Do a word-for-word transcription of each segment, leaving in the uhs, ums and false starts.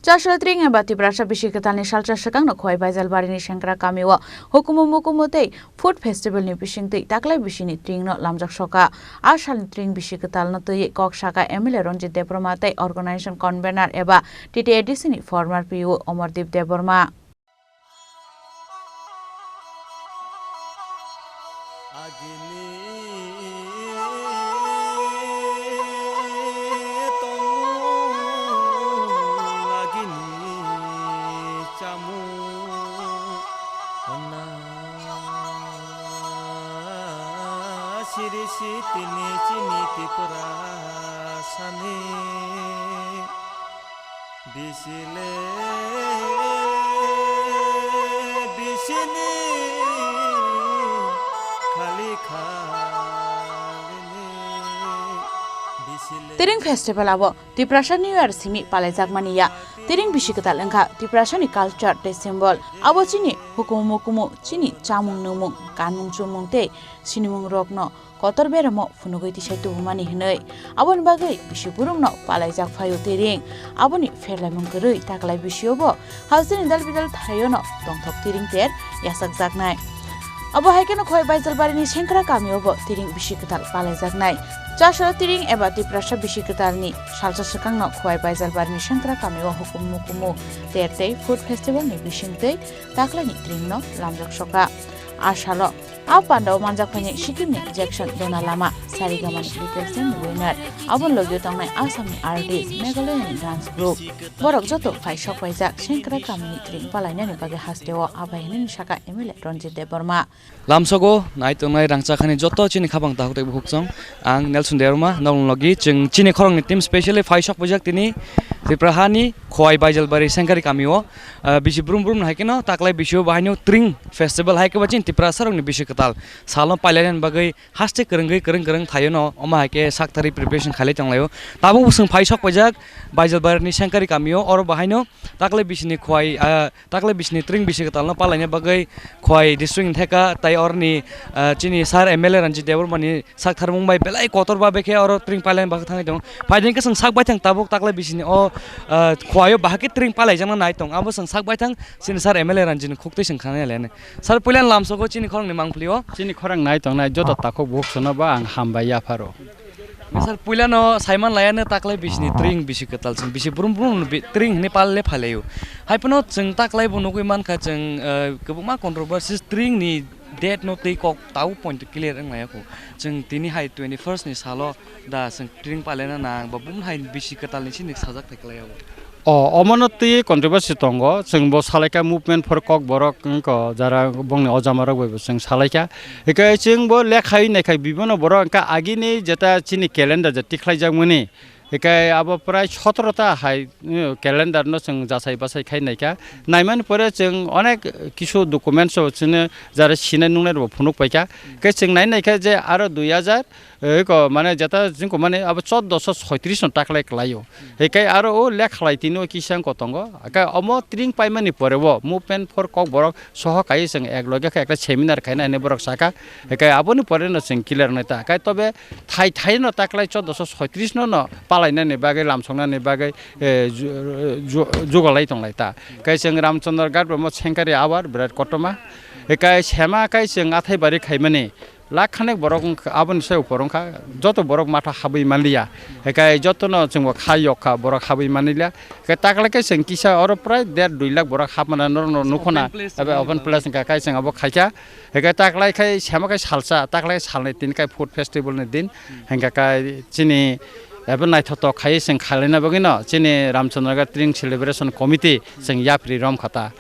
Chasra tring eba Tiprasa bisi kwtalni salsa swkangno Khowai Baijalbarini Sengkra kamio hukumu mukumu tei food festivalni bisingtwi taklai bisini tringno lamjak soka. A salni tring bisi kwtalno twiwi kok saka M L A Ranjit Debbarma tei organization convener eba T T A D C ni former P O Omordeep Debbarma. Agini tongmung, agini chamung, honna siri sitini chini Tiprasani. Bisile, bisini khali khalini, bisile. Tiring festival abo Tiprasa New Year simi palaijakmani ya. Tiring bisi kwtal wngkha Tiprasani culture tei symbol. Abo chini hukumu mukumu, chini chamung nungmung, kanmung chumung tei sinimung rokno kotor beramo phunugwi tisai tubumani hwnwi. Aboni bagwi bisi burumno palaijak phaio Tiring. Aboni pherlaimung kwrwi taklai bisiobo hasteni dal bidal thaiono tongthok Tiring ter yachakjaknai. Abo hai kheno Khowai Baijalbarini Sengkra kamiobo Tiring bisi kwtal palaijaknai. Chasra Tiring eba Tiprasa bisi kwtalni salsa swkangno Khowai Baijalbarini Sengkra kamio hukumu mukumu ter tei food festivalni bisingtwi taklaini Tiringno lamjak soka. A salo a pandao manjak phainai Sikkimni Jackson Dona Lama, Saregama ni Little Champ winner, aboni logio tongnai Assamni artist, Meghalayani dance group. Borok joto phai sok paijak Sengkra kamini tring palainani bagwi hasteo abai hinwi saka M L A Ranjit Debbarma. Lamsogo nai tongnai rangchakhani joto chini khabang takhuk tei bukhuk chong, ang Nelson Debbarma, nokni logi chwng chini khorokni team specially phai sok paijak tini Tripura hani Khowai Baijalbari Sengkari kamio. Ah, bisi brum brum hai kheno taklai bisio bahaino Tring Festival hai khe ba chini Tiprasarokni bisi kwtal salno pailainani bagwi haste kwrwngwi kwrwng kwrwng thaio no, omo hai khe sak thari preparation khailai tonglaio. Tabuk bwswng phai sok paijak Baijalbarini Sengkari kamio, oro bahaino taklai bisini Khowai, ah, taklai bisini Tring bisi kwtalno palaina bagwi Khowai district ni theka tai oroni, ah, chini sir M L A Ranjit Debbarmani sak tharmung bai belai kotor ba bekhe oro tring pailaini bagwi thangwi tongo. Phaidi hwnkhe chwng sak baithang tabuk taklai bisini o, ah, Khowai o bahai khe tring palaijakna nai tong. Abo chwng sak baithang chini sir M L A Ranjit ni khuktwi chwng khanai lene. Sir, puila lamsogo chini khorang ni mangpili o. Chini khorang nai tongnai joto takhuk bukhuk sono ba ang hambai yapharo. Sir, puila no saiman laiya no taklai bisini tring bisi kwtal chwng bisi brum brum bi-, tring hwnwi palle phailaio. Hai phano chwng taklai bo nugwi mankha chwng, ah, kwbangma controversies tring ni date no tei kok tau point clear wng maya kho. Chwng tini hai twenty first ni salo da chwng tring palena nang ba bum hai bisi kwtal ni sini sajak thai klai abo. O, omono twi controversy tongo, chwng bo salaikha movement for Kokborok wngkha, jara bongni ojama rok bai bo chwng salaikha. Hikai chwng bo lekha wi naikha bibino borok wngkha agini jeta chini calendar je tikhlai jak mani. Hikai abo prai sotoro ta hai, uh, calendar no chwng jasai basai khai naikha. Naimani pore chwng onek kisu documents o chwngno jara sinai nungnai rok phunuk paikha. Hikai chwng nai naikha je aro dui hajar, eh, ko mane jeta chwng ko mane abo chordoso soitris no taklai kwlaio. Hikai aro o lekhalai tini o kisa wngko tongo. Hikai omo tring paimani pore o movement for Kokborok soho kai chwng ek loge khe ekta seminar khaina hinwi borok saka. Hikai aboni pore no chwng clear nai ta. Hikai tobe thai thai no taklai chordoso soitris no no palainani bagwi lamsoknani bagwi, eh, ju-, ju-, jugalai tonglai ta. Hikai chwng Ramchandra Ghat bo mo Sengkari abar birat kotorma. Hikai sema kai chwng athai bari khaimani lakh khanek borok wngkha, aboni sai upor wngkha, joto borok matha habwi manliya. Hikai jotono chwngbo kha yok kha, borok habwi manliya. Hikai taklai khe chwng kisa oro prai der dui lakh borok hapmana norokno nukhona, open place ebe open place wngkha, kai chwng abo khaikha. Hikai taklai khai sema khai salsa, taklai salnwi tin khai food festival ni din. Hinkha khai chini ebe naithotok khai chwng khailai na bagwi no chini Ramchandra Ghat Tring Celebration Committee chwng yapri rom khata.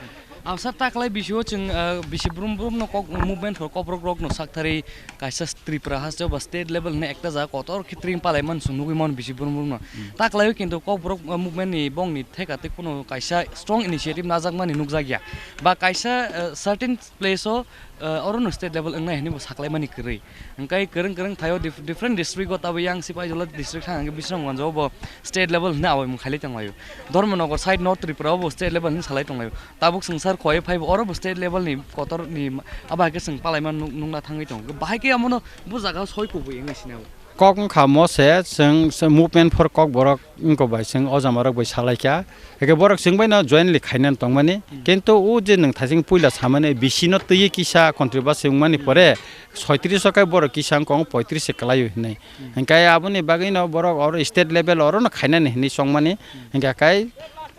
Ang sir, taklai bisio chwng, ah, bisi brum brum no kok movement for Kokborok rok no sak thari kaisa Tripura haste ba state level hwnwi ekta jaga kotor khe tring palai man chwng nugwi mano bisi brum brum no. Hmm. Taklai o kintu Kokborok, ah, movement ni bongni theka tei kuno kaisa strong initiative najak mani nukjak ya. Ba kaisa, ah, certain place o, ah, oro no state level wngnai hwnwi bo saklai mani kwrwi. Hwnkhe kwrwng kwrwng thaio dif-, different district o tabuk yang Sipaijala district thang hwnkhe Bisramganj o bo state level hwnwi abai mung khailai tonglaio. Dharmanagar side North Tripura o bo state level hwnwi salai tonglaio. Tabuk swngchar khowai phaibo oro bo state level ni kotor ni abo hai khe chwng palaima nuk-, nukna thangwi tongo. Bahai khe amono bo jaga o soi kubui wngwi sinao. kok wngkha mo se, chwng, chwng movement for Kokborok wngkha bai, chwng o jama rok bai salai kha. Eke borok chwng bai no jointly khainani tongmani. Hmm. Kintu o je nwng thaising puila samani bisi no twi kisa controversy wngmani pore soitris o kai borok kisa wngkha poitris se kwlai o hinwi. Hmm. Hingke aboni bagwi no borok oro state level oro no khainani hinwi chongmani. Hmm. Hingke kai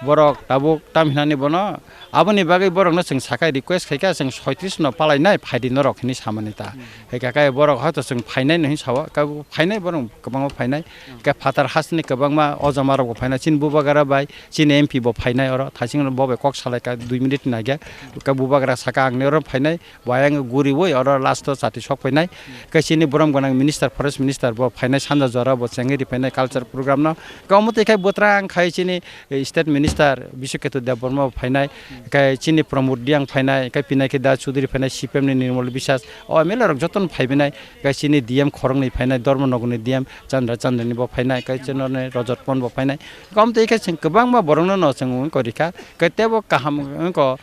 borok tabuk tam hinani bono, aboni bagwi borokno chwng sakai request khaikha, chwng soitris no palainai, phaidi norok hinwi samani ta. Hmm. Hingke kai borok hoito chwng phainai no hinwi sao, kai bo phainai, borok kwbangma phainai. Hmm. Hingke phatar hasteni kwbangma o jama rok bo phainai, chini bubagra bai, chini M P bo phainai oro, thaising bo bai kok salaikha dui minute ni naiga. Hingke bubagra saka ang ni oro phainai, Bo ayang guriwi oro last o chati sok phainai. Hmm. Khe chini borom gwnang minister, forest minister bo phainai, sanja jora bo chengwi ri phainai culture program no. Khe omo twi khai bwtrang khai chini, eh, state minister Biswaketu Debbarma bo phainai. Hmm. Khe chini Pramod Reang phainai, khe Pinaki Das Chowdhury phainai, C P M ni Nirmal Biswas. O M L A rok jotono phaibainai. Khe chini D M khoroknwi phainai, Dharmanagar ni D M Chandra Chandra ni bo phainai, khe chini Rajat Pon bo phainai. Khe omo twi khai chwng kwbangma borok no no chwng wngwi kha. Khe tebo kaham wngkha.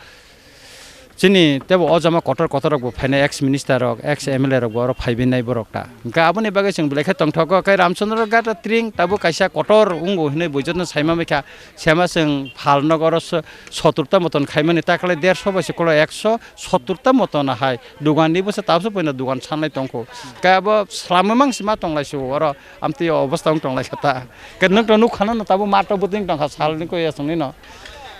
Chini tebo o jama kotor kotor rok bo phainai, ex minister rok, ex M L A rok bo oro phaibainai borok ta. Hingke aboni bagwi chwng belai khe tongthogo, khe Ramchandra Ghat tring tabuk kaisa kotor wngo hinwi buijono saima maikha. Sema chwng phal nogo oro so-, sottur ta moton khaimani, ta khlai derso bai se kolo ekso sottur ta moton ahai. Dugan ni bwsa tabso poino dugan sanlai tongkho. Khe abo swlamwi mang se ma tonglai se oro. Amtwi o obostha wng tong lai kha ta. Khe nwng to nuk khana no tabuk mato bwtwing tong kha sal ni koi aswng ni no.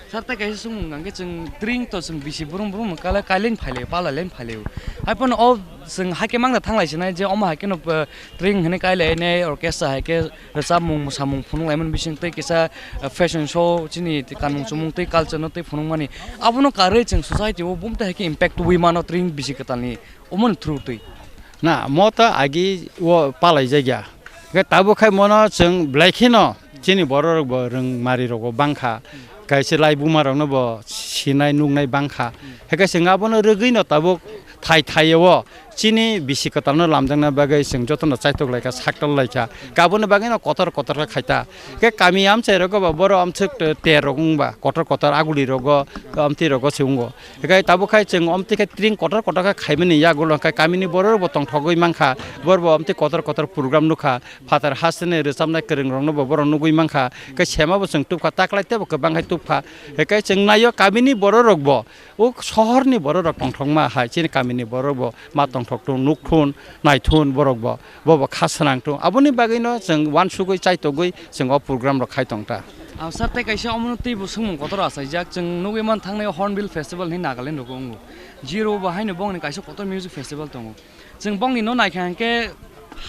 Sir, tei kaisa swngmung hwnkhe chwng tring to chwng bisi brum brum no kala kailen phailai pala len phailai. Hai phano o chwng haikhe mangda thang lai sinai je omo haikhe no, eh, tring hwnwi kailai ne orchestra haikhe rwchapmung mwsamung phunuk lai mani bising tei kisa, eh, fashion show chini kanmung chumung tei culture no tei phunuk mani. Abono karwi chwng society o bumtwi haikhe impact tubui mano tring bisi kwtal ni. Omo ni through twi. Na, mo ta agi o palai jagya. Khe tabuk khai mono chwng belai kheno chini borok rok bo rwng mari rogo bangkha. Kaisa lai buma rokno bo sinai nuknai bangkha. Hekhe chwng abono rwgwi no tabuk thai thai o chini bisi kwtal no lamjakna bagwi chwng jotono chaitok laikha, saktal laikha. Kaboni bagwi no kotor kotor khe khaita. Khe kami amchai rogo bo boro amswk te-, ter rok wngba kotor kotor aguli rogo, amtwi rogo se wngo. Hingke tabuk khai chwng omtwi khe tring kotor kotor khe khaimani yagulo hingke kamini borok bo tongthogwi mankha, borok bo omtwi kotor kotor program nukha, phatar hasteni rwchapnai kwrwng rokno bo borok nugwi mankha, hingke sema bo chwng tubkha, taklai tebo kwbang khai tubkha, hingke chwng naio kamini borok rok bo o sohorni borok rok tongthokma hai chini kamini borok bo ma tongthok thung nuk thun nai thun borok bo. Bo bo kha swnang tung. Aboni bagwi no chwng uansugwi chaitogwi chwng o program rok khai tong ta. Ah, sir, tei kaisa omono teibo swngmung kotor achaijak. Chwng nugwi man thangnai Hornbill Festival hinwi Nagaland rogo wngo. Jiro bo haino bongni kaisa kotor music festival tongo. Chwng bongni no naikha hwnkhe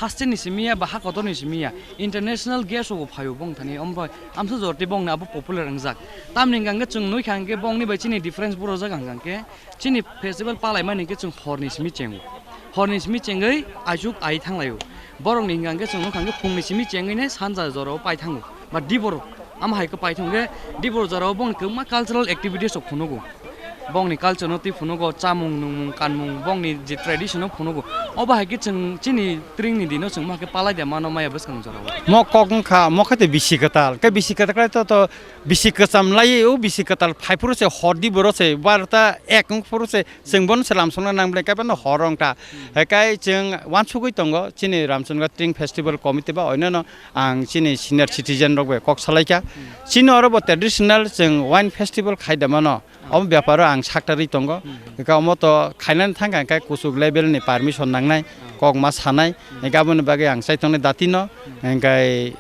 haste ni simi ya ba ha kotor ni simi ya. International guest rok bo phaio bong thani. Omo bai amsa jor tei bongni abo popular wngjak. Tamni hwnkha hwnkhe chwng nukha hwnkhe bongni bai chini difference borok jak hwnkha hwnkhe Chini festival palaimani hwnkhe chwng horni simi chengo. Horni simi chengwi aisuk ai thanglaio. Borokni hwnkha hwnkhe chwng nukha hwnkhe phungni simi chengwino sanja jorao pai thango. Ba dibor, ama hai khe pai thango khe dibor jorao bongni kwbangma cultural activities rok phunugo. Bongni culture no twi phunugo, chamung nungmung kanmung bongni je tradition no phunugo. Obo hai khe chwng chini tringni dino chwng ma khe palai de mano maya bwskang jorao. Mo kok wngkha, mo khe tei bisi kwtal. Khe bisi kwtal khlai to, to bisi kwcham lai, o bisi kwtal phai phuru se hor di boro se, barota ek wng phuru se, chwng bono se lamsokna nang bwle, kaiphano hor wng ta. Hmm. Hekai chwng uansugwi tongo, chini Ramchandra Tring Festival Committee ba oinano ang chini senior citizen rok bai kok salaikha. Hmm. Chini oro bo traditional chwng wine festival khai da mano. Ah. Omo beparo ang saktarwi tongo. Hmm. Hingkhe omo to khainani thangkha hingkhe kuchuk level ni permission nangnai, ah, kok ma sanai. Hmm. Hingkhe aboni bagwi ang chaitongnai datino. Hmm. Hingkhe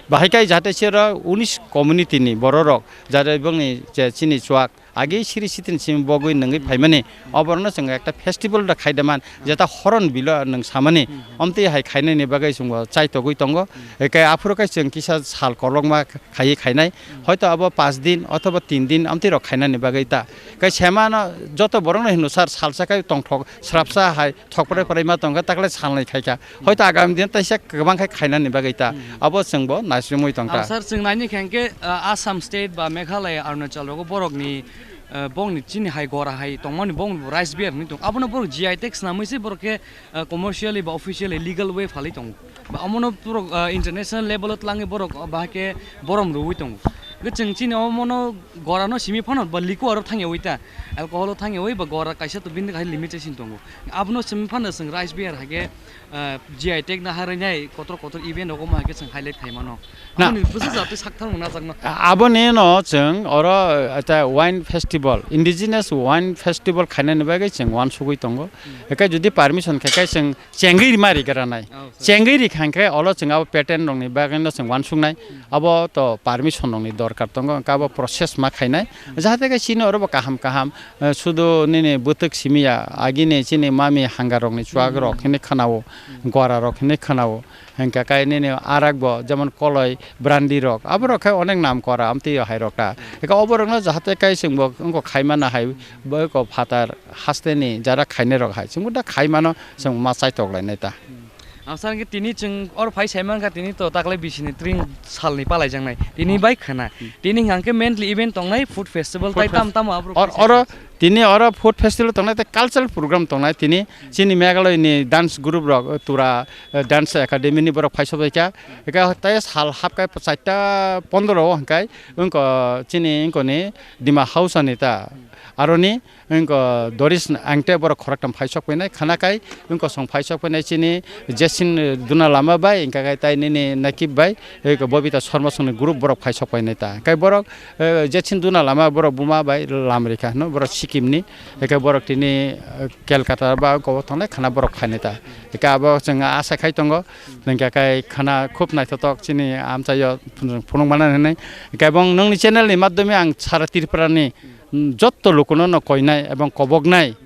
bahai kai jate sero unis community ni bororok, jate bongni je chini chuak, agi siri sitin simi bogwi nungwi phaimani, oborokno chwng ekta festival da khaida man, jeta horon bilo nwng samani, omtwi hai khainani bagwi chwngbo chaitogwi tongo. Eke aphuru khe chwng kisa sal kolokma khaiwi khainai, hoito abo panch din othoba tin din omtwi rok khainani bagwi ta. Khe semano joto borokno hino sar salsa khe tongthok srapsa hai thokprai prai ma tongkha, takle salnai khaikha. Hoito agami din taisa kwbang khai khainani bagwi ta. Hmm. Abo chwngbo naisingwi tongkha. Ah, sir, chwng naini khe hwnkhe, ah, Assam State ba Meghalaya, Arunachal rogo borokni, ah, bongni chini hai gora hai tongmani bong rice beer hinwi tong. Abono borok G I tag swnamwi se borok khe, ah, commercially ba officially legal way phalwi tongo. Ba omono borok, ah, international level o twlangwi borok, ah, bahai khe borom rwui tongo. Hwnkhe chwng chini omono gorano simi phano ba liquor o thangyawi ta, alcohol o thangyawi ba gora kaisa to bini hai limitation tongo. Abono simi phano chwng rice beer hai khe, ah, G I tag na harwi nai kotor kotor event rogo ma hai khe chwng highlight khai mano. Na. Aboni bwswk jatwi sak thang mano jakno. Aboni no chwng oro, ah, ta wine festival, indigenous wine festival khainani bagwi chwng uansugwi tongo. Hmm. Hwnkhe jodi permission khe khe chwng chengwi rima rigra nai. Oh, sir. Chengwi rikha hwnkhe olo chwng abo patent rokni bagwino chwng uansuknai. Hmm. Abo to permission rokni dorkar tongo, hwnkhe abo process ma khainai. Hmm. Jahate khe chini oro bo kaham kaham, eh, sudu nini bwtwk simi ya, agini chini mami hanga rokni chuak rok hinwi khwnao, hmm, gora rok hinwi khwnao. Hwnkhe khe nini arak bo jemon koloi, brandi rok, abo rok khe onek nam kora amtwi hai rok ta. Hmm. Hwnkhe obo rokno jahate khe chwng bo wngkha khaimana hai, bo wngkha phatar hasteni jara khainai rok hai. Chwngbo da khai mano, chwng ma chaitok lainai ta. Hmm. Ang sa khe tini chwng or phai sai mankha, tini to taklai bisini tring salni palai jaknai. Tini bai khana. Hmm. Tini hwnkhe mainly event tongnai food festival. Food tai tam fest-, tam abo or, oro tini oro food festival tongnai tei cultural program tongnai tini. Hmm. Chini Meghalaya ni dance group rok Tura, eh, dance academy ni borok phai sobai kha. Hmm. Eka tai sal hap kai charta pondro o hwnkhe wngkha chini wngkha ni Dima House ani ta. Hmm. Aroni wngkha Doris Angte borok khoroktham phai sok painai, khana kai wngkha song phai sok painai chini Jason, eh, Duna Lama bai, hwnkha kai tai nini Nakib bai, wngkha Bobita Sharma songni group borok phai sok painai ta. Kai borok, eh, Jason Duna Lama borok buma bai lam rikha hwno, borok Sikkim ni, hwnkha borok tini, eh, Kolkata ba wngkha o thangnai khana borok phainai ta. Hwnkha abo chwng asa khai tongo, hwnkha kai khana khub naithotok chini amchaio phunuk mana hinwi. Hwnkha bong nongni channel ni madhyome ang sara Tripura ni mm, jotto lukuno no koinai ebong koboknai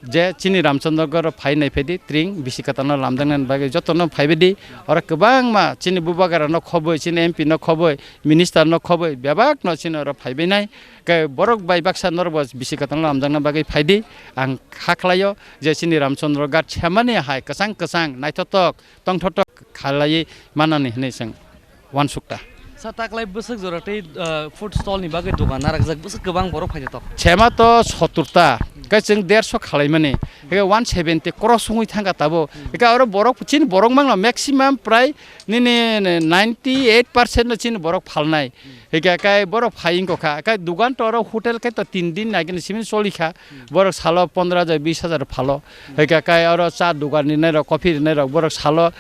je chini Ramchandragarh o phai nai phaidi, tring bisi kwtalno lamjaknani bagwi jottono phaibaidi. Oro kwbangma chini bubagra no khoboi, chini M P no khoboi, minister no khoboi, bebak no chini oro phaibainai. Khe borok bai baksa norok bo bisi kwtalno lamjakna bagwi phaidi. Ang kha khlaio je chini Ramchandragarh semani hai kwchang kwchang naithotok tongthotok khalaiwi manani hinwi chwng uansukta. Sa taklai bwswk jora tei, ah, food stall ni bagwi dogan narakjak bwswk kwbang borok phai tok. Sema to sottur ta, kai chwng derso khalaimani, eke one seventy cross wngwi thangkha tabuk. Eke oro borok, chini borok mangla maximum prai nini ninety eight percent no chini borok phalnai. Eke kai borok phai wngkha, kai dogan to oro hotel kai to tin din nagini simin choli kha. Borok salo pondro hajar, bis hajar phalo. Hwnkhe kai oro cha dogan rinai rok, coffee rinai rok, borok salo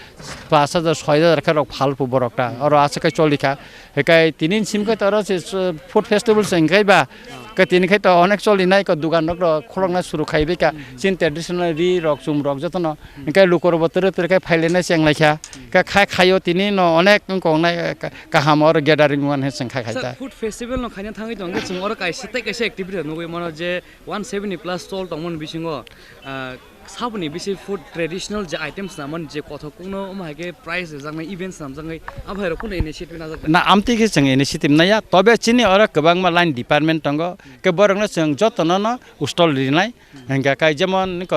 pash hajar, soi hajar khe rok phal phu borok ta. Oro aswk khe choli kha. Hwnkhe tini sim khe oro se, se food festival se hwnkhe ba. Khe tini khe to onek choli nai khe dogan rok rok khulokna suru khai bai kha. Chini traditional ri rok, chum rok jotono. Hwnkhe luku rok bo tere tere khe phai lai nai cheng lai kha. Khe khai khaio tini no onek wng kok nai, eh, ka-, kaham oro gathering wan he cheng khai khai ta. Sir, food festival no khaina thangwi tong khe chwng oro kaisa tei kaisa activity nugwi mano je one seventy plus stall tongmani bisingo, ah, saboni bisi food traditional je items namani je kothok kokno omo hai khe prize rijaknai events namjaknai abo hai rok kunu initiative najak. Na, amtwi khe chwng initiative naiya, tobe chini oro kwbangma line department tongo, khe borokno chwng jotono no stall rinai, hwnkha khe jemon nini ko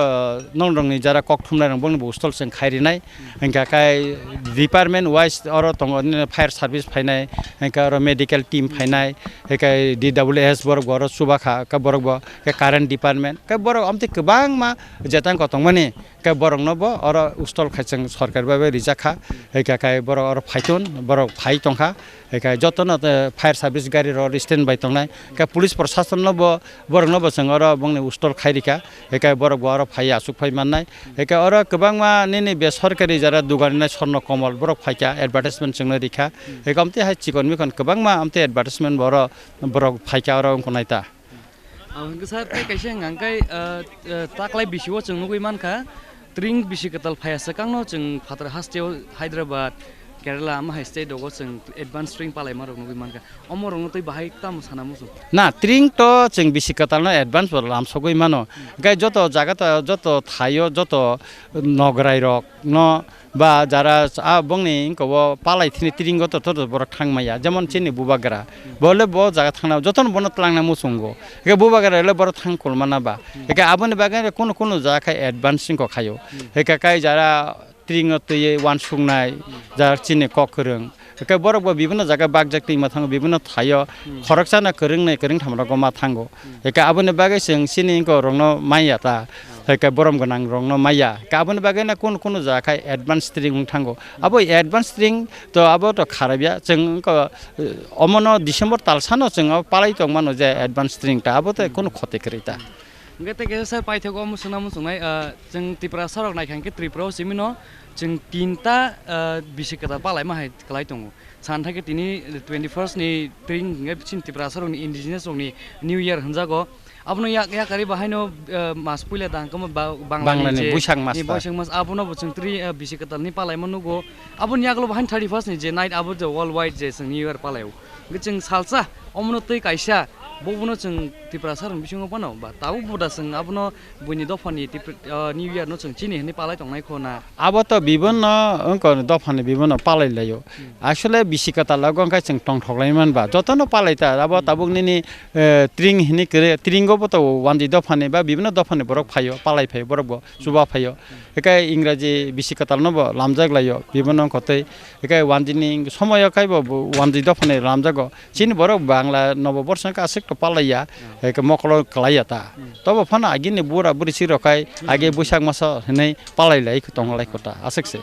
nongrokni jara kok thumnai rok bongni bo stall chwng khai rinai. Hwnkha khe department wise oro tongo, nini fire service phainai, hwnkha oro medical team phainai, hwnkha D W S borok bo oro chuba kha, khe borok bo khe current department, khe borok amtwi kwbangma jetang kotongmani, khe borokno bo oro stall khai chwng sorkar bai bai rijak kha, hwnkha khe borok oro phaitun, borok phai tongkha. Hwnkhe jotono, eh, fire service gari rok stand by tongnai. Hwnkhe police proshasonno bo, borokno bo chwng oro bongni stall khai rikha. Hwnkhe borok bo oro phai aswk phai mannai. Hwnkhe oro kwbangma nini besorkari jara dogan rinai Swarno Komol borok phaikha, advertisement chwngno rikha. Hwnkhe amtwi hai chikon mikon kwbangma amtwi advertisement bo oro borok phaikha oro wngkha naita. Ang hwnkhe sir, tei kaisa hwnkha hwnkhe, ah, ah, taklai bisio chwng nugwi mankha, tring bisi kwtal phaiya swkangno chwng phatar hasteo Hyderabad, Kerala, ama hai state rogo chwng advance tring palaima rok nugwi mankha. Omo rokno tei bahai tamo sana muchung? Na, tring to chwng bisi kwtalno advance bo lamsogwi mano. Hwnkhe joto jaga ta, joto thaio, joto nograi rok no ba jara a bongni wngkha o palai thini tringo to, to, to borok thang maya, jemon chini bubagra, bo le bo jaga thangna, jotono bono twlangna muchungo, hwnkhe bubagra le borok thang kulmana ba, hwnkhe aboni bagwi kunu kunu jaga khai advance wngkha khaio, hwnkhe kai jara tringo twiwi uansuknai, jara chini kok kwrwng, Hwnkhe borok bo bibinno jaga bakjak twi ma thango, bibinno thaio Hmm. khoroksa no kwrwng nai kwrwng tham rogo ma thango. Hmm. Hwnkhe aboni bagwi chwng chini wngko rokno manya ta. Oh. Hwnkhe borom gwnang rokno maya. Hwnkhe aboni bagwi no kunu kunu jaga khai advance tring wng thango. Hmm. Abo advance tring to abo to kharabya. Chwng wngko, eh, omono December talsano chwng o palai tongmano je advance tring ta. Abo to Hmm. kunu khoti kwrwi ta. Hmm. Hwnkhe tei kaisa sir paithakgo omo swngna muchungnai, ah, chwng Tiprasa rok naikha hwnkhe Tripura o simino chwng tinta, ah, bisi kwtal palaima hai kwlai tongo. San thakhe tini twenty first ni tring hwnkhe chini Tiprasa rokni indigenous rokni New Year hwnjago. Abono yak-, yakarwi bahaino, ah, mas puila da hwnkhe ba-, Bangla Banglani ni je Buisak mas ni ta. Buisak mas abono bo chwng twi, ah, bisi kwtal ni palaima nugo. Aboni yagulo bahaino thirty first ni je night abo je world wide je chwng New Year palaio. Hwnkhe chwng salsa omono twi kaisa bobono chwng Tiprasa rokni bisingo phano ba tabuk bo da chwng abono buini dophani Tipra-, ah, New Year no chwng chini hwnwi palai tongnai kho na. Abo to bibonno wngkha dophani bibonno palai laio. Hmm. Asole bisi kwtal o wngkha chwng tongthok lai man ba jotono palai ta abo Hmm. tabuk nini, eh, tring hwnwi kwrwi tringo bo to wanjwi dophani ba bibonno dophani borok phaio palai phaio borok bo chuba phaio. Hmm. Hwnkhe Ingraji bisi kwtal no bo lamjak laio bibonno wngkha tei hwnkhe wanjwi ni somoyo khai bo bo wanjwi dophani lamjago. Chini borok Bangla nobo borsa wngkha aswk to palaiya, Hmm. eh, ke mokolo kwlaiya ta. Hmm. Tobo phano agini bura buri si rok khai, Hmm. age Buisak masa hinui palai lai tong lai kho ta, aswk se.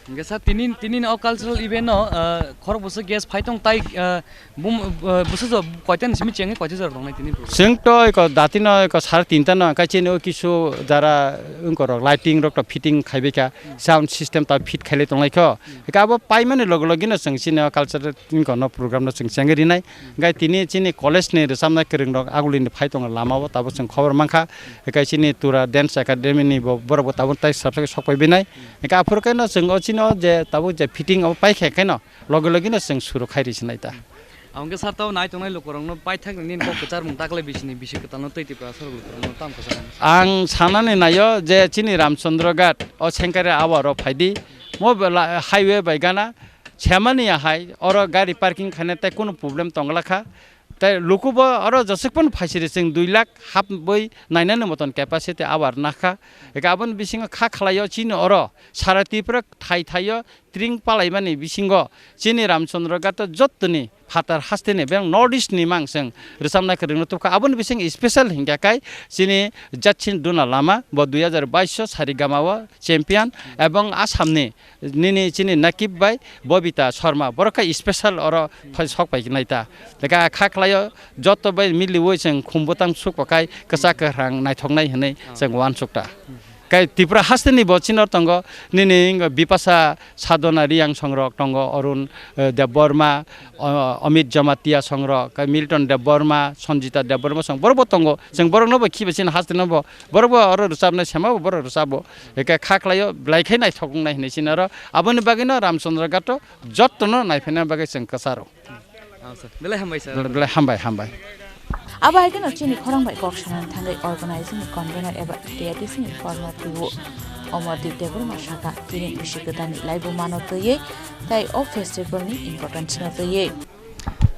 Hingke sir, tini, tini o cultural event no, ah, khorok bwswk guest phai tong tai, ah, bum, ah, bwswk jora koita ni simi chengwi koita jora tongnai tini program? Chwng to eko dati no eko sare tinta no, hingke chini o kisu jara wngko rok lighting rok to fitting khaibai kha, Hmm. sound system ta fit khailai tong lai kho. Hmm. Hingke abo paimani loge loge no chwng chini o cultural Tini kono program no chwng chengwi rinai. Hingke tini chini college ni rwchapnai kwrwng rok aguli ni phai tongo lama o tabuk chwng khobor mankha. Hingke chini Tura Dance Academy ni bo borok bo tabuk tai swrapsa khe sok pai binai. Hingke aphuru khe no chwng o chini o je tabuk je fitting o pai khe khe no logi logi no chwng suru khai ri sinai ta. Ang khe sir tao nai tongnai lukurok no paithak ni nini kok kwchar mung taklai bisi ni bisi kwtal no twi Tripura sorok lukurok no tam kwchar mung. Ang sanani naio je chini Ramchandra Ghat o Sengkare awa ro phaidi mo bela highway bai gana Semani ahai oro gari parking khaina tei kunu problem tongla kha. Tei luku bo oro jeswk phano phaisiri chwng dui lakh hapbwi nainani moton capacity abar nakha. Eka aboni bisingo kha khlaio chini oro sara Tripura thai thaio tring palaimani bisingo chini Ramchandra Ghat o jottoni phatar hasteni beng North East ni mang chwng rwchapnai kwrwngno tubkha. Aboni bising special hingkha kai chini Jachin Duna Lama bo dui hazar baish o Sarigama o champion ebong Assam ni nini chini Nakib bai Bobita Sharma borok khe special oro phai sok pai nai ta. Teka kha khlaio joto bai miliwi chwng khum bwtang suk pakai kwchak kwrang naithoknai hinwi chwng uansuk ta. Kai Tripura hasteni bo chino tongo nini Bipasa Sadhana Riyang songrok tongo Arun, eh, Debbarma, o-, Amit Jamatia songrok kai Milton Debbarma, Sanjita Debbarma song borok bo tongo chwng borok no bo khiba chini hasteni bo borok bo oro rwchapnai sema bo borok rwchabo. Eke kha khlaio, belai khe naithok wngnai hinwi sinaro. Aboni bagwino Ramchandra Ghat o jottono naiphaina bagwi chwng kwcharo. Ah, sir. Belai hambai, sir. Belai, belai hambai, hambai. Abo hai kheno chini khorang bai kok sanani thangwi organizing ni convener eba T A D C ni former P O Omordeep Debbarma saka tini bisi kwtal ni laibu mano twiwi tei o festival ni importance no twiwi.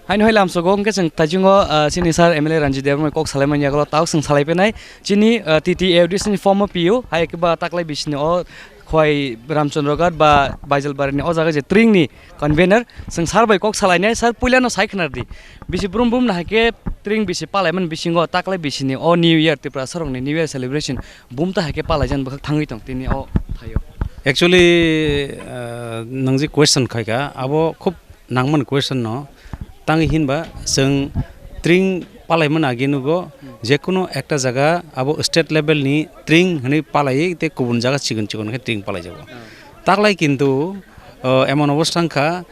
Haino hai lamsogo hwnkhe chwng taichungo, ah, chini sir M L A Ranjit Debbarma kok salaimani yagulo tao chwng salai penai. Chini, ah, T T A D C ni former P O, hai khe ba taklai bisini o Khowai Ramchandra Ghat ba Baijalbari ni o jaga je tring ni convener, chwng sir bai kok salainai, sir puila no sai khwnar di. Bisi brum brum no hai khe tring bisi palaimani bisingo taklai bisini o New Year Tripura sorok ni New Year celebration bumta hai khe palaijaknai bwkhak thangwi tong tini o thaio. Actually, ah, nwng je question khaikha, abo khub nangmani question no tangwi hinba chwng tring palaimani age nugo, jekunu ekta jaga abo state level ni tring hinwi palaiwi tei kubun jaga chikon chikon khe tring palaijago. Taklai kintu, o, emon obostha wngkha,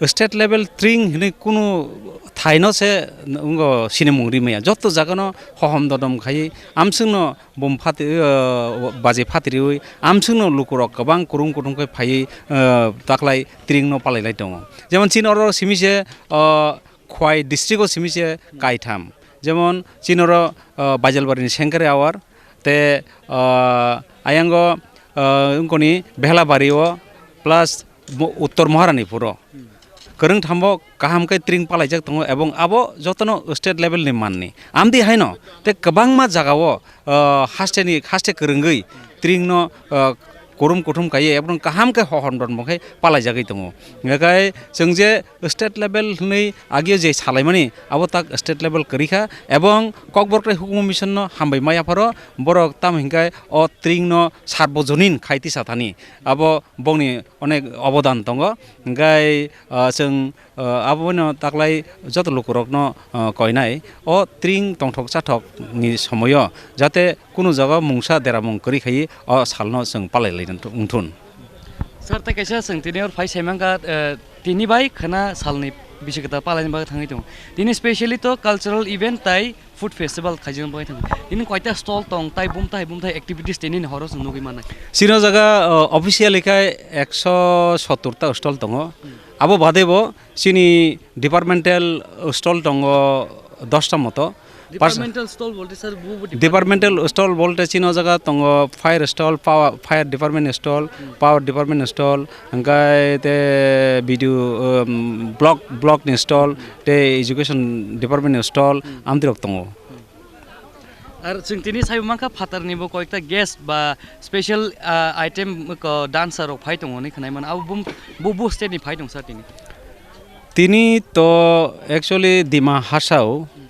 state level tring hinwi kunu thaino se wngo sinimung ri maya. Joto jagano hohom dodom khai amswngno bum phati, o, baji phatiriwi amswngno lukurok kwbang kutung kutung khe phaiwi, o, taklai tringno palailai tongo. Jemon chini oro simi se, o, Khowai district o simi se kaitham. Jemon chini oro, o, Baijalbari ni Sengkare awar, te, o, ayango, o, wngkoni Behlabari o plus mo-, Uttor Maharanipur o. Kwrwng thambo kaham khe tring palaijak tongo ebong abo jotono state level ni manni. Amdi haino te kwbangma jaga o, o, haste ni, haste kwrwngwi tring no, o, kurum kuthum kaiye, ebong kaham khe hohom don bo khe palaijagwi tongo. Hingkhe chwng je state level hwnwi agio je salaimani, abo tak state level kwrwi kha, ebong Kokborok tei Hukumu Mission no hambai maya pharo, borok tamo hingkhe o tring no sarbojonin khai tisa thani, abo bongni onek obodan tongo. Hingkhe, ah, chwng, ah, abono taklai joto lukurokno, ah, koinai o tring tongthok chathok ni somoyo jate kunu jaga mungsa deramung kwrwi khai o salno chwng palai lai wngthun. Sir, tei kaisa chwng tini or phai sai mankha, eh, tini bai khwna salni bisi kwtal palaini bagwi thangwi tongo. Tini specially to cultural event tai food festival khaijak bagwi thangwi. Tini koita stall tong tai bumtai bumtai activities tini ni horo chwng nugwi mannai. Chini o jaga, uh, officially khai ekso sottor ta stall tongo. Hmm. Abo bade bo chini departmental stall tongo dosta moto. Pars- Departmental stall bolte sir, bu bu department? Departmental stall bolte chini o jaga tongo fire stall, power, fire department stall, hmm, power department stall, hingkhe te B D O, um, block, block ni stall, hmm, te education department ni stall, hmm, amtwi rok tongo. Hmm. Ar chwng tini saibo mankha phatar ni bo koikta guest ba special, ah, item ko dancer rok phai tongo ni khwnai mano. Abo bum-, bu, bu state ni phai tong sir tini? Tini to actually Dima Hasao, hmm,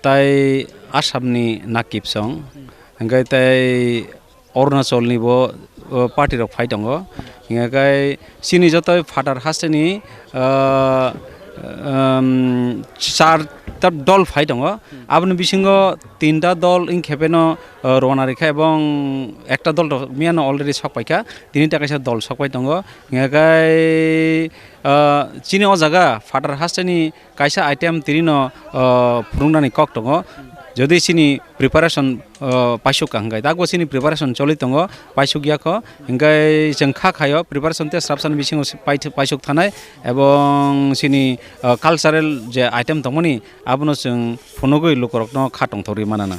tai Assam ni Nakib Song, hmm, hingkhe tai Arunachal ni bo, o, party rok phai tongo. Hingkhe chini joto phatar haste ni, o, um, char ta dol phai tongo. Hmm. Aboni bisingo tinta dol wngkhe pheno, o, rwna rikha ebong ekta dol rok miyano already sok paikha. Tini ta kaisa dol sok pai tongo. Hingkhe, o, chini o jaga phatar haste ni kaisa item tini no, o, phunuknani kok tongo. Jodi chini preparation, o, paisuk ka hingkhe, takbo chini preparation choli tongo, paisuk ya kho. Hingkhe chwng kha khaio preparation tei srapsani bisingo si-, pai-, paisuk thanai ebong chini, o, cultural je item tongmani abono chwng phunugwi lukurokno kha tongthokgwi manana.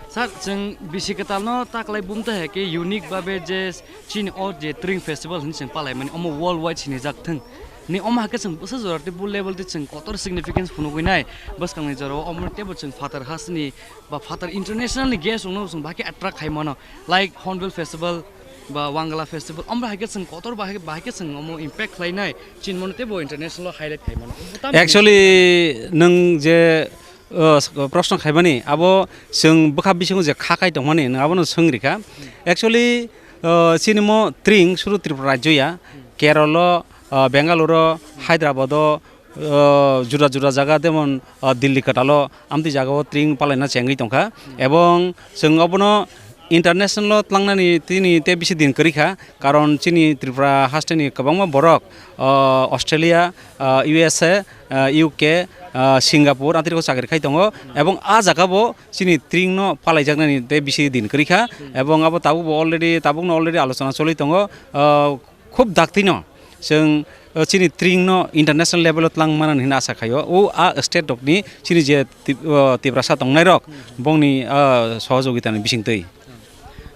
Sir, chwng bisi kwtalno taklai bumtai hai khe unique babe je chini o je Tring Festival hinwi chwng palaimani, omo world wide sinijak thwng. Ni omo hai khe chwng bwsa jora tei bu level tei chwng kotor significance phunugwi nai. Bwskangni jorao omo teibo chwng phatar hasni ba phatar international ni guest rokno chwng bahai khe attract khai mano. Like Hornbill Festival ba Wangala Festival, omo hai khe chwng kotor bahai, bahai khe chwng omo impact khlai nai. Chini mano teibo international o highlight khai mano. Omo tamo Actually, nwng je o, s-, proshno khaimani, abo chwng bwkha bisingo je kha kai tongmani, nwng abono swng rikha. Actually, o, chini mo Tring suru Tripura rajyo ya, Kerala, o, Bengaluru, Hyderabad o, o, juda juda jaga, jemon, o, Delhi kwtal o, amtwi jaga o Tring palaina chengwi tongkha. Ebong chwng obono international o tlangnani tini tei bisi din kwrwi kha, karon chini Tripura haste ni kwbangma borok, o, Australia, o, U S A, o, U K, o, Singapore, amtwi rok chakri khai tongo, ebong a jaga bo chini Tring no palaijaknani tei bisi din kwrwi kha, ebong abo tabuk bo already, tabuk no already alochona choli tongo, o, khub dakti no chwng, o, chini Tring no international level o tlang manani hwnwi asa khaio. O a state rok ni chini je Tip-, o, Tiprasa tongnai rok bongni, o, sohojogita ni bisingtwi.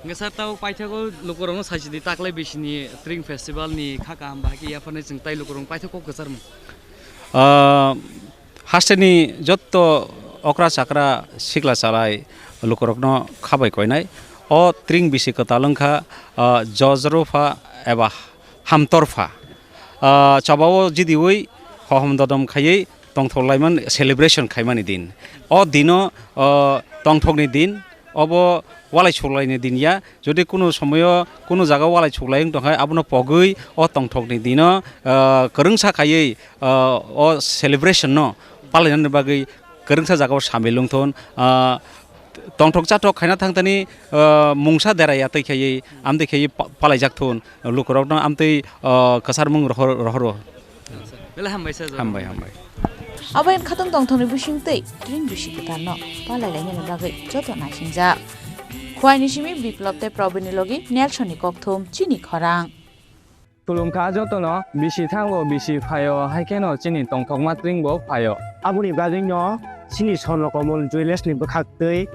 Hwnkhe sir, tabo paithago lukurokno saisidi taklai bisini Tring Festival ni kha kaham bahai khe yapharnai chwng tai lukurokno paithak kok kwcharmung. Ah, hasteni jotto okra chakra sikla chalai lukurokno khabai koinai. O Tring bisi kwtal wngkha, ah, jojrupha eba hamtorpha. Ah, chobao jidiui hohom dodom khaiwi tongthok laimani celebration khaimani din. O dino, o, tongthokni din, obo walai suklaini din ya. Jodi kunu somoyo kunu jaga walai suklai wng tongkha, abono pogwi o tongthokni dino, o, kwrwngsa khaiwi, o, o celebration no palainani bagwi kwrwngsa jagao samil wngthon. O, tongthok chathok khaina thangthani, o, mungsa dera ya twi khaiwi amtwi khaiwi pa-, palaijak thun. Lukurokno amtwi, o, kwcharmung rohor-, rohoro. Belai hambai sir. Hambai, hambai. Abo wngkha tong tongthokni bisingtwi Tring bisi kwtalno palai lainani bagwi joto naisingjak. Khwaini simi Biplop tei Probirni logi Nelson ni kokthum chini khorang. Khulumkha jotono, bisi thango, bisi phaio, hai kheno chini tongthokma Tring bo phaio. Aboni bagwino chini Swarno Komol Jewellers ni bwkhak twi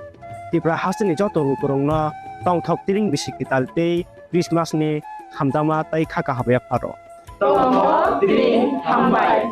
Tripura hasteni joto lukurokno tongthok Tring bisi kwtal tei Christmas ni hamjakma tei kha kaham yapharo. Tongthok Tring, hambai.